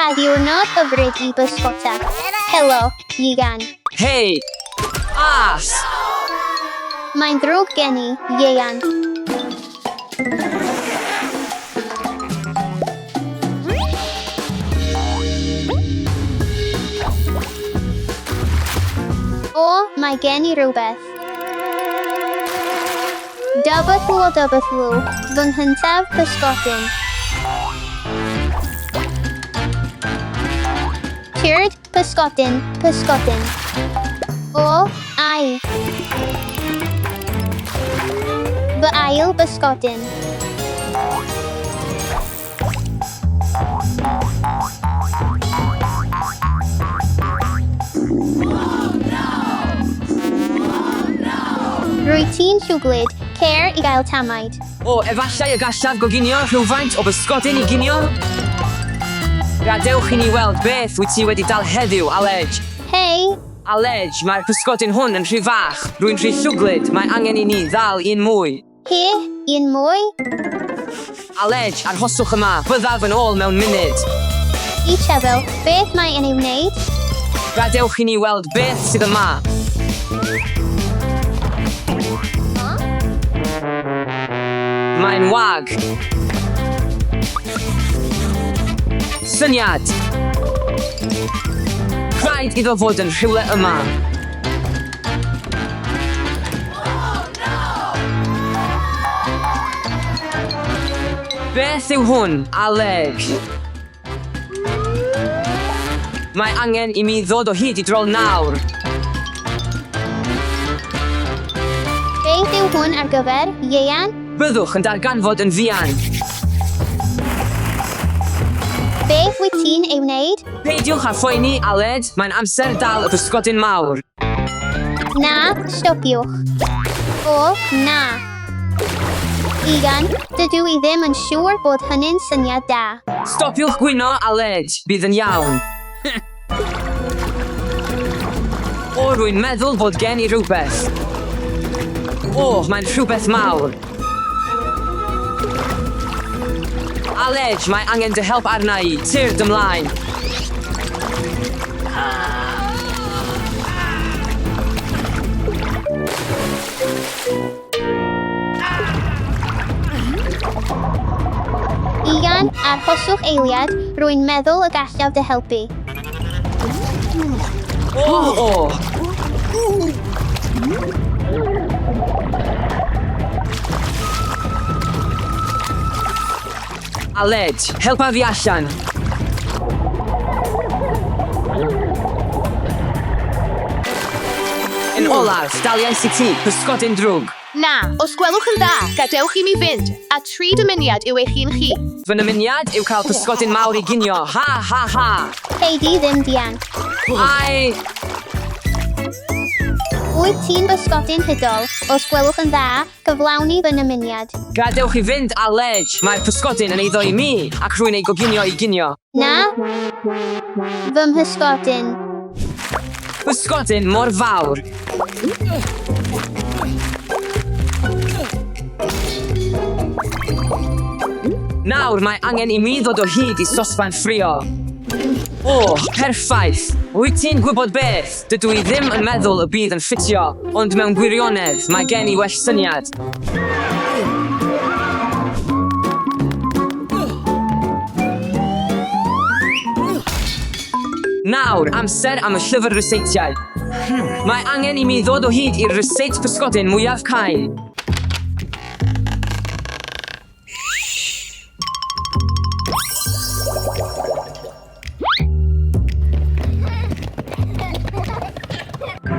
Pa ddiwrnod hyfryd i bysgota. Helo, Ieuan. Hei! Ah! Mae'n ddrwg gen i, Ieuan. O, mae gen i rywbeth. W o W, fy nghyntaf pysgodyn. Tyrd, pysgodyn, pysgodyn. O, ai. Fy ail bysgodyn. Rwyt ti'n llwglyd, cer i gael tamaid. O, efallai y gallaf goginio rhywfaint o bysgodyn i ginio? Gadewch i ni weld beth wyt ti wedi dal heddiw, Aled. Hei! Aled, mae'r pysgodyn hwn yn rhy fach. Rwy'n rhy llwglyd, mae angen i ni ddal un mwy. He, un mwy? Aled, arhoswch yma, byddaf yn ôl mewn munud. I Cheryl, beth mae yn ei wneud? Gadewch i ni weld beth sydd yma. Mae'n wag. Syniad! Rhaid iddo fod yn rhywle yma. Beth yw hwn, Aled? Mae angen i mi ddod o hyd i drol nawr. Beth yw hwn ar gyfer, Ieuan? Byddwch yn darganfod yn fuan. Beth wyt ti'n ei wneud? Peidiwch â phoeni, Aled, mae'n amser dal y pysgodyn mawr. Na, stopiwch. O, na. Ian, dydw i ddim yn siŵr bod hynny'n syniad da. Stopiwch gwyno, Aled, bydd yn iawn. O, rwy'n meddwl bod gen i rhywbeth. O, mae'n rhywbeth mawr. Aled, mae angen dy help arna i. Tyrd ymlaen. Ian, arhoswch eiliad, rwy'n meddwl y gallaf dy helpu. O, o! Aled, helpa fi allan. Yn olaf, daliais i ti, pysgodyn drwg. Na, os gwelwch yn dda, gadewch i mi fynd, a tri dymuniad yw eich un chi. Fy nymuniad yw cael pysgodyn mawr i ginio, ha ha ha! Cei di ddim dianc. Ai! Wyt ti'n bysgodyn hudol, os gwelwch yn dda, Cyflawni fy nymuniad. Gadewch i fynd, Aled! Mae'r pysgodyn yn eiddo i mi, ac rwy'n ei goginio i ginio. Na! Fy mhysgodyn. Pysgodyn mor fawr! Nawr mae angen i mi ddod o hyd i sosban ffrio. O, perffaith! Wyt ti'n gwybod beth? Dydw i ddim yn meddwl y bydd yn ffitio, ond mewn gwirionedd, mae gen i well syniad. Nawr, amser am y llyfr ryseitiau. Mae angen i mi ddod o hyd i'r ryseit pysgodyn mwyaf cain.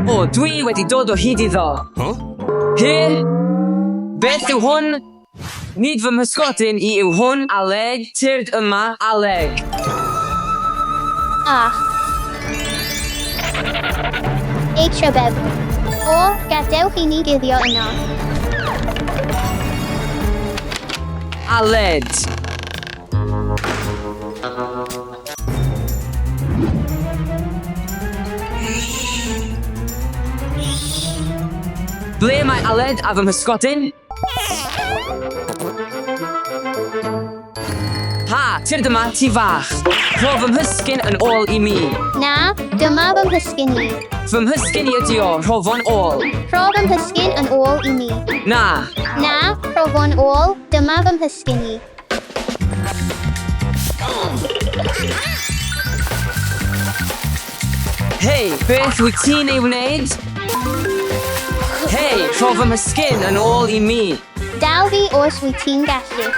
O, dwi wedi dod o hyd iddo. Huh? He? Beth yw hwn? Nid fy mhysgodyn i yw hwn, Aleg. Tyrd yma, Aleg. Ah. Ei trybedd. O, gadewch i ni guddio yno. Aled. Ble mae Aled a fy mhysgodyn? Ha, tyrd yma, ti fach. Rho fy mhysgyn yn ôl i mi. Na, dyma fy mhysgyn i. Fy mhysgyn i ydi o, rho fo'n ôl. Rho fy mhysgyn yn ôl i mi. Na. Na, rho fo'n ôl, dyma fy mhysgyn i. Hei, beth wyt ti'n ei wneud? Hei, rho fy mhysgyn yn ôl i mi. Dal fi os wyt ti'n gallu.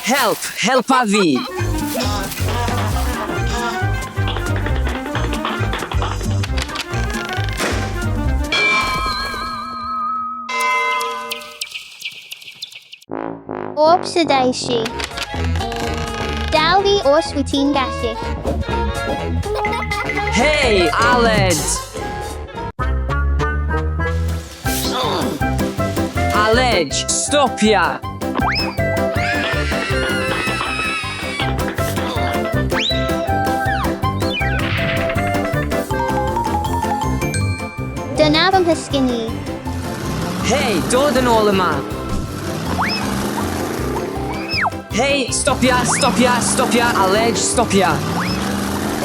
Help, helpa fi! Ops y daisi. Dal fi os wyt ti'n gallu. Hei, Aled! Aled, stopia! Dyna fy mhysgyn i. Hei, dod yn ôl yma! Hei, stopia, stopia, stopia, Aled, stopia!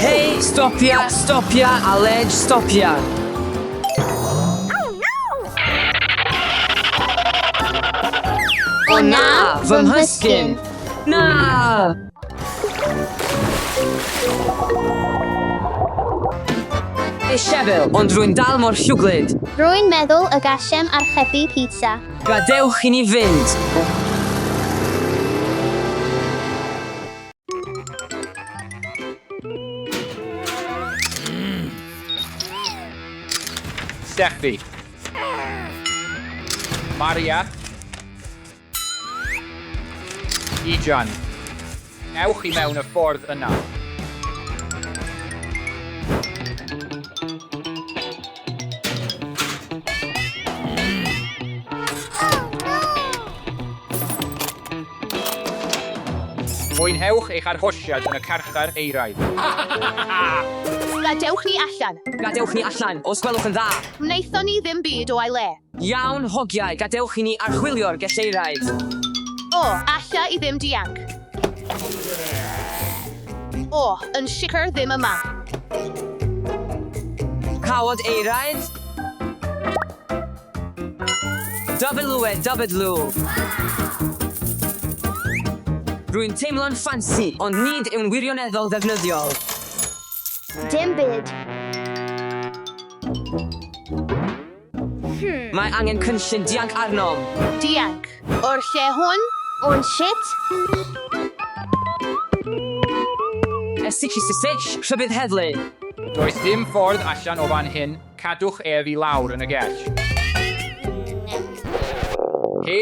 Hei, stopia, stopia, Aled, stopia! O Na, fy mhysgyn! Na! Ishefil, ond rwy'n dal mor llwglyd. Rwy'n meddwl y gallem archebu pizza. Gadewch i ni fynd. Steffi. Maria. Ijan. Ewch i mewn y ffordd yna. Mwynhewch eich arhosiad yn y carchar eiraidd. Gadewch ni allan. Gadewch ni allan, os gwelwch yn dda. Wnaethon ni ddim byd o'i le. Iawn, hogiau, gadewch i ni archwilio'r gelleiraidd. O, alla i ddim dianc. O, yn sicr ddim yma. Cawod eiraidd. W W. Rwy'n teimlo'n ffansi, ond nid yw'n wirioneddol ddefnyddiol. Dim byd. Mae angen cynllun dianc arnom. Dianc. O'r lle hwn? Ond shit, S666, rhybudd heddlu. Does dim ffordd allan o fan hyn, cadwch ef i lawr yn y gell. He?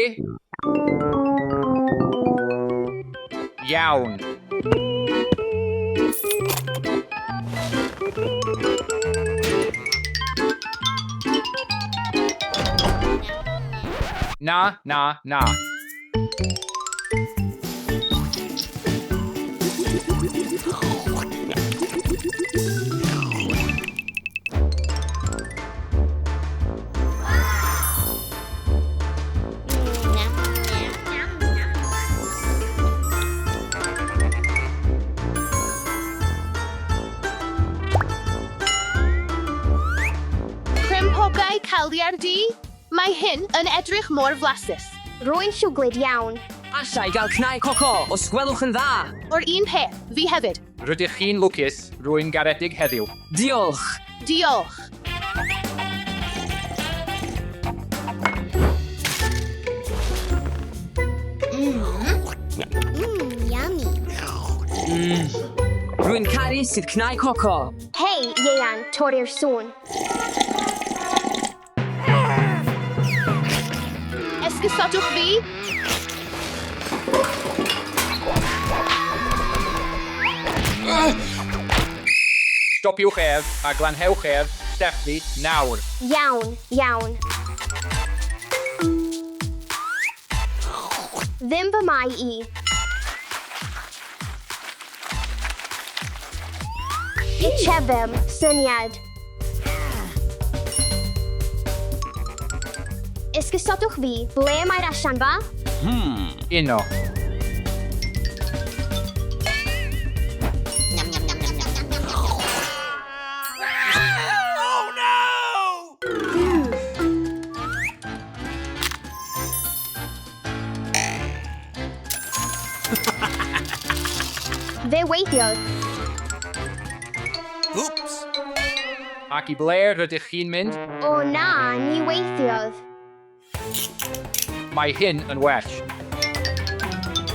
Iawn. Na, na, na. Crempogau caliar du? Mae hyn yn edrych mor flasus. rwy'n llwglyd iawn. Allai gael cnau coco, os gwelwch yn dda. O'r un peth, fi hefyd. Rydych chi'n lwcus, rwy'n garedig heddiw. Diolch. Diolch. Rwy'n caru sydd cnau coco. Hei, Ieuan, torri'r sŵn. Esgusodwch fi? Stopiwch ef a glanhewch ef, Steffi, nawr. Iawn, iawn. Ddim fy mai i. Ichefem, syniad. Esgusodwch fi, ble mae'r allanfa? Uno. Fe weithiodd. Ac i ble rydych chi'n mynd? O na, ni weithiodd. Mae hyn yn well.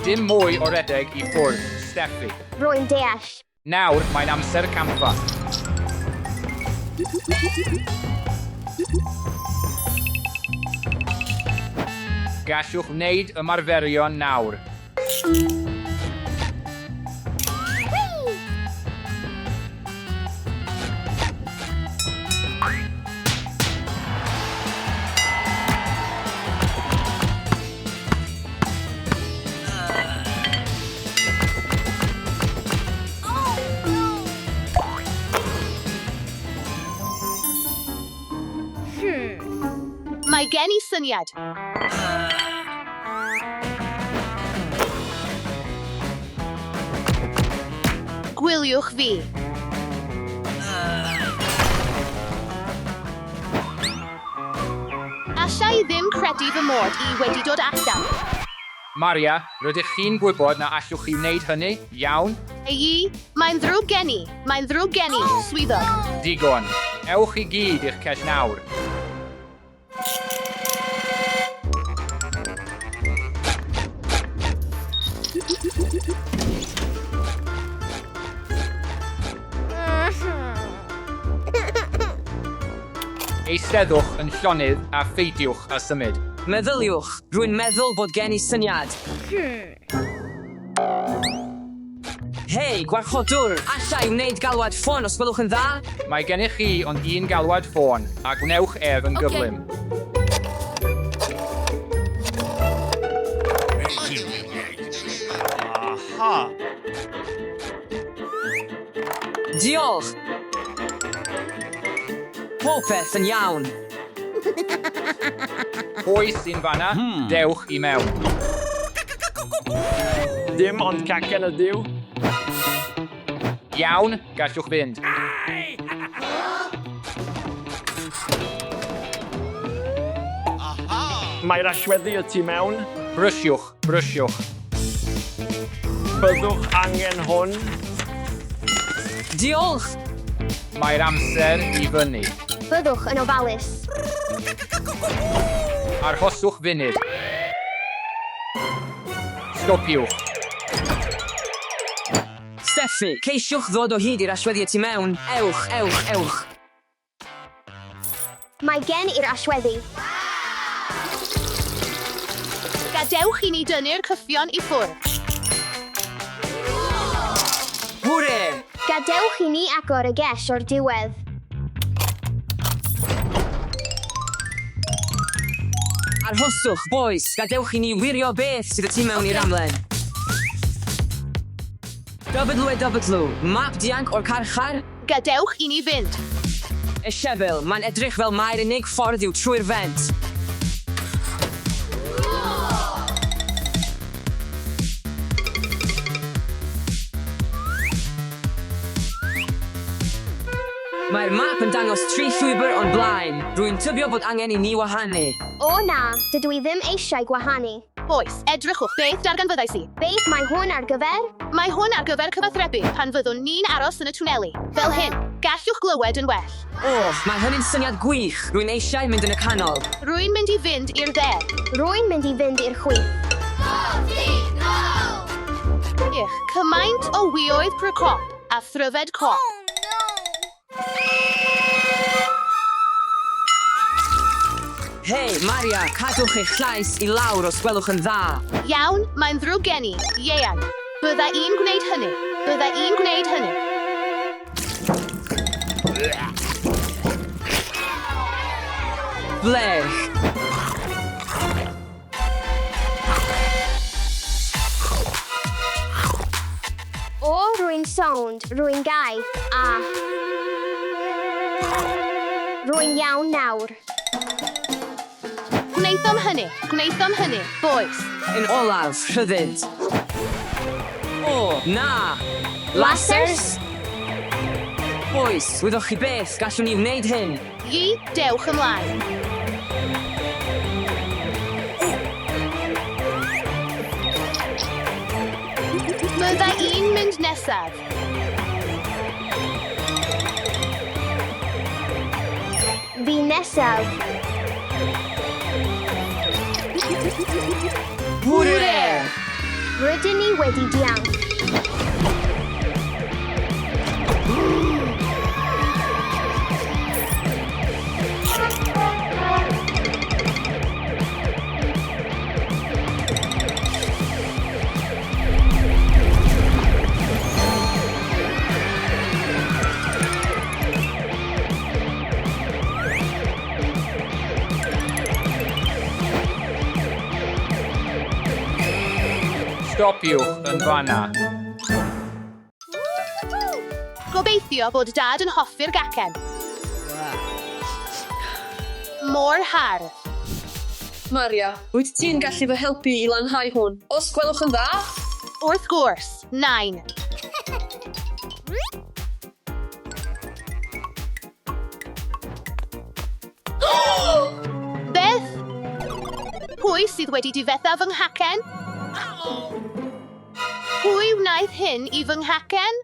Dim mwy o redeg i ffwrdd, Steffi. Rwy'n deall. Nawr mae'n amser campfa. Gallwch wneud ymarferion nawr. Mae gen i syniad. Gwyliwch fi. Alla i ddim credu fy mod i wedi dod allan. Maria, rydych chi'n gwybod na allwch chi wneud hynny, iawn? Ei, mae'n ddrwg gen i. Mae'n ddrwg gen i, swyddog. Digon. Ewch i gyd i'ch cell nawr. Eisteddwch yn llonydd a pheidiwch â symud. Meddyliwch, rwy'n meddwl bod gen i syniad. Hei, gwarchodwr, alla i wneud galwad ffôn os gwelwch yn dda? Mae gennych chi ond un galwad ffôn, a gwnewch ef yn gyflym. Diolch! Popeth yn iawn. Pwy sy'n fanna? Dewch i mewn. Dim ond cacen ydyw. Iawn, gallwch fynd. Mae'r allweddi y tu mewn. Brysiwch, brysiwch. Byddwch angen hwn. Diolch! Mae'r amser i fyny. Byddwch yn ofalus. Arhoswch funud. Stopiwch. Steffi, ceisiwch ddod o hyd i'r allweddi y tu mewn. Ewch, ewch, ewch. Mae gen i'r allweddi. Gadewch i ni dynnu'r cyffion i ffwrdd. Hwre! Gadewch i ni agor y gell o'r diwedd. Arhoswch, boys. Gadewch i ni wirio beth sydd y tu mewn i'r amlen. W, map dianc o'r carchar? Gadewch i ni fynd. Y siefil, mae'n edrych fel mai'r unig ffordd yw trwy'r vent. Mae'r map yn dangos tri llwybr o'n blaen. Rwy'n tybio bod angen i ni wahanu. O na, dydw i ddim eisiau gwahanu. Boys, edrychwch beth darganfyddais i. Beth mae hwn ar gyfer? Mae hwn ar gyfer cyfathrebu pan fyddwn ni'n aros yn y twneli. Fel hyn, gallwch glywed yn well. O, mae hynny'n syniad gwych. Rwy'n eisiau mynd yn y canol. Rwy'n mynd i fynd i'r dde. Rwy'n mynd i fynd i'r chwith. Ych, cymaint o wioedd per cop a phryfed cop. Hei, Maria, cadwch eich llais i lawr os gwelwch yn dda. Iawn, mae'n ddrwg gen i, Ieuan. Bydda i'n gwneud hynny. Bydda i'n gwneud hynny. Blech. O, rwy'n sownd, rwy'n gaeth, a... Rwy'n iawn nawr. Gwneud Gwnaethom hynny, gwnaethom hynny, bois. Yn olaf, rhyddid. O, na! Lasers? Bois, wyddoch chi beth, gallwn ni wneud hyn. Yi, dewch ymlaen. Bydda i'n mynd nesaf. Fi nesaf. Hwre! Rydyn ni wedi dianc. Stopiwch yn fanna. Gobeithio bod Dad yn hoffi'r gacen. Mor hardd. Maria, wyt ti'n gallu fy helpu i lanhau hwn? Os gwelwch yn dda? Wrth gwrs, nain. Beth? Pwy sydd wedi difetha fy nghacen? Pwy wnaeth hyn i fy nghacen?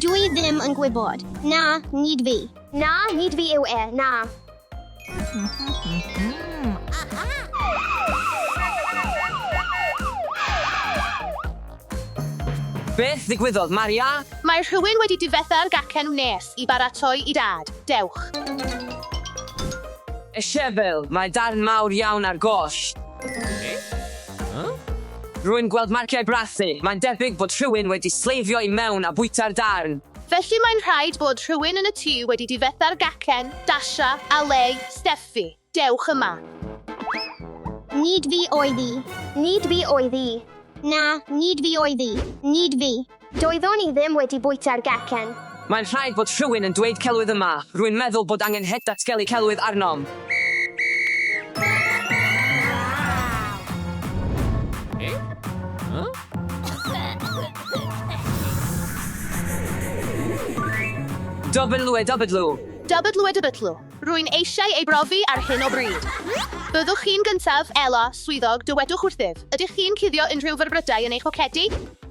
Dwi ddim yn gwybod. Na, nid fi. Na, nid fi yw e, na. Beth ddigwyddodd, Maria? Mae rhywun wedi difetha'r gacen wnes i baratoi i Dad. Dewch. Y siefel, mae darn mawr iawn ar goll. Rwy'n gweld marciau brathu. Mae'n debyg bod rhywun wedi sleifio i mewn a bwyta'r darn. Felly mae'n rhaid bod rhywun yn y tŷ wedi difetha'r gacen, Dasha, Alei, Steffi. Dewch yma. Nid fi oedd hi. Nid fi oedd hi. Na, nid fi oedd hi. Nid fi. Doeddwn i ddim wedi bwyta'r gacen. Mae'n rhaid bod rhywun yn dweud celwydd yma. Rwy'n meddwl bod angen het datgelu celwydd arnom. W W. W W. Rwy'n eisiau ei brofi ar hyn o bryd. Byddwch chi'n gyntaf, Ela, swyddog, dywedwch wrthyf. Ydych chi'n cuddio unrhyw fyrbrydau yn eich pocedi?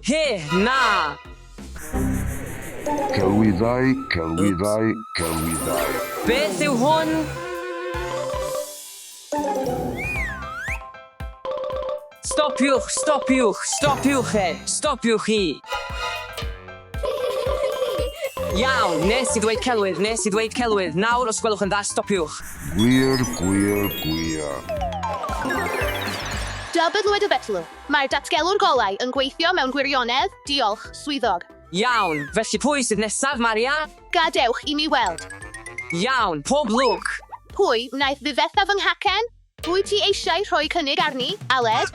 He, na! Celwyddau, celwyddau, celwyddau. Beth yw hwn? Stopiwch, stopiwch, stopiwch e, stopiwch hi. Iawn, nes i ddweud celwydd, nes i ddweud celwydd. Nawr, os gwelwch yn dda, stopiwch. Gwir, gwir, gwir. W W. Mae'r datgelwr golau yn gweithio mewn gwirionedd, diolch, swyddog. Iawn, felly pwy sydd nesaf, Maria? Gadewch i mi weld. Iawn, pob lwc. Pwy wnaeth ddifetha fy nghacen? Wyt ti eisiau rhoi cynnig arni, Aled?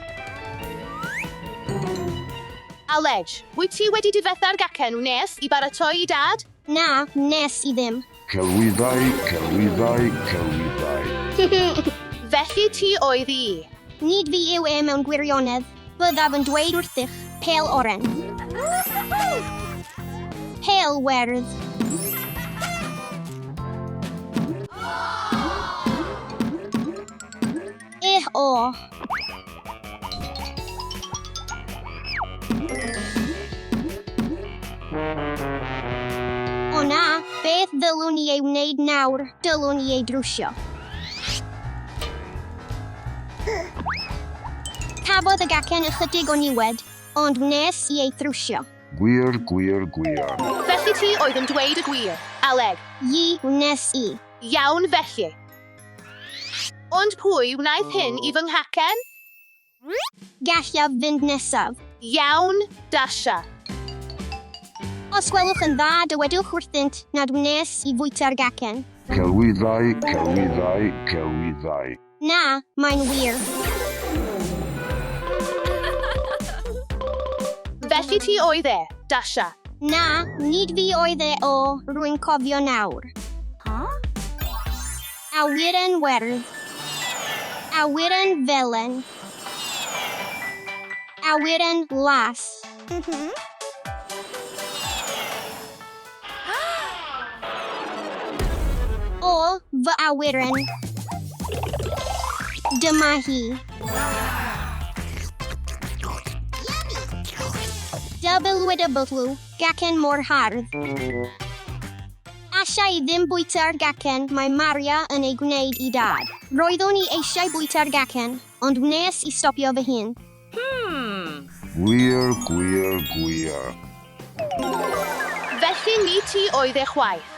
Aled, wyt ti wedi difetha'r gacen wnes i baratoi i Dad? Na, nes i ddim. Celwyddau, celwyddau, celwyddau. Felly ti oedd i. Nid fi yw e mewn gwirionedd. Byddaf yn dweud wrthych, pêl oren. Pêl werdd. Eh o. O na, beth ddylwn i ei wneud nawr? Dylwn i ei drwsio. Cafodd y gacen ychydig o niwed, ond wnes i ei thrwsio. Gwir, gwir, gwir. Felly ti oedd yn dweud y gwir, Aled. Yi, wnes i. Iawn felly. Ond pwy wnaeth hyn i fy nghacen? Gallaf fynd nesaf. Iawn, Dasha. Os gwelwch yn dda, dywedwch wrthynt nad wnes i fwyta'r gacen. Celwyddau, celwyddau, celwyddau. Na, mae'n wir. Felly ti oedd e, Dasha. Na, nid fi oedd e o, rwy'n cofio nawr. Awyren werdd. Awyren felen. Awyren las. O, fy awyren. Dyma hi. WW, gacen mor hardd. Alla i ddim bwyta'r gacen mae Maria yn ei gwneud i Dad. Roeddwn i eisiau bwyta'r gacen, ond wnes i stopio fy hun. Gwir, gwir, gwir. Felly nid ti oedd e chwaith.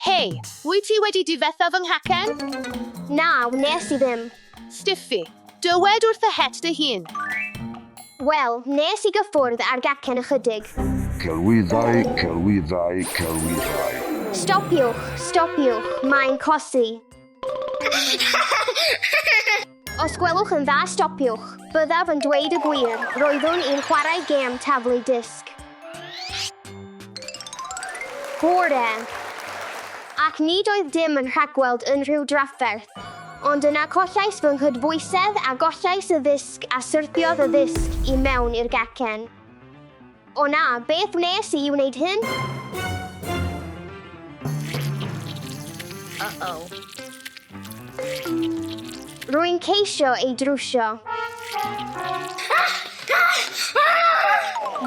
Hei, wyt ti wedi difetha fy nghacen? Na, wnes i ddim. Stiffy, dywed wrth y het dy hun. Wel, wnes i gyffwrdd â'r gacen ychydig. Celwyddau, celwyddau, celwyddau. Stopiwch, stopiwch, mae'n cosi. Os gwelwch yn dda stopiwch, byddaf yn dweud y gwir, roeddwn i'n chwarae gêm taflu disg. Bore. Ac nid oedd dim yn rhagweld unrhyw drafferth. Ond yna collais fy nghydbwysedd a gollais y ddisg a syrthiodd y ddisg i mewn i'r gacen. O na, beth wnes i i wneud hyn? Rwy'n ceisio ei drwsio.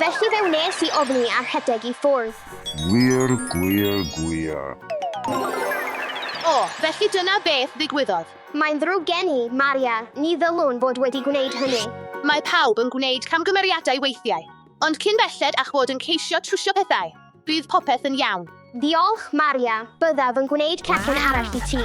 Felly fe wnes i ofni a rhedeg i ffwrdd. Gwir, gwir, gwir. O, felly dyna beth ddigwyddodd. Mae'n ddrwg gen i, Maria, ni ddylwn fod wedi gwneud hynny. Mae pawb yn gwneud camgymeriadau weithiau. Ond cyn belled a'ch bod yn ceisio trwsio pethau, bydd popeth yn iawn. Diolch, Maria. Byddaf yn gwneud cacen arall i ti.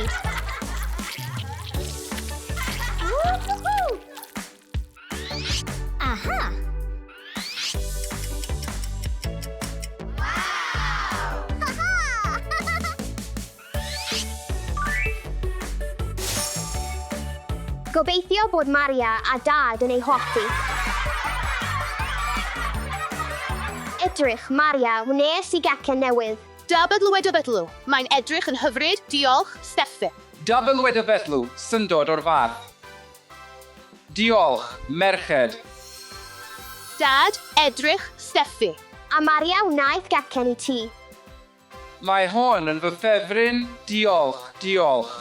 Gobeithio bod Maria a Dad yn ei hoffi. Edrych, Maria, wnes i gacen newydd. Dabydlwedobydlw. Mae'n edrych yn hyfryd, diolch, Steffi. Dabydlwedobydlw, syndod o'r fath. Diolch, merched. Dad, edrych, Steffi. A Maria wnaeth gacen i ti. Mae hon yn fy ffefryn. Diolch, diolch.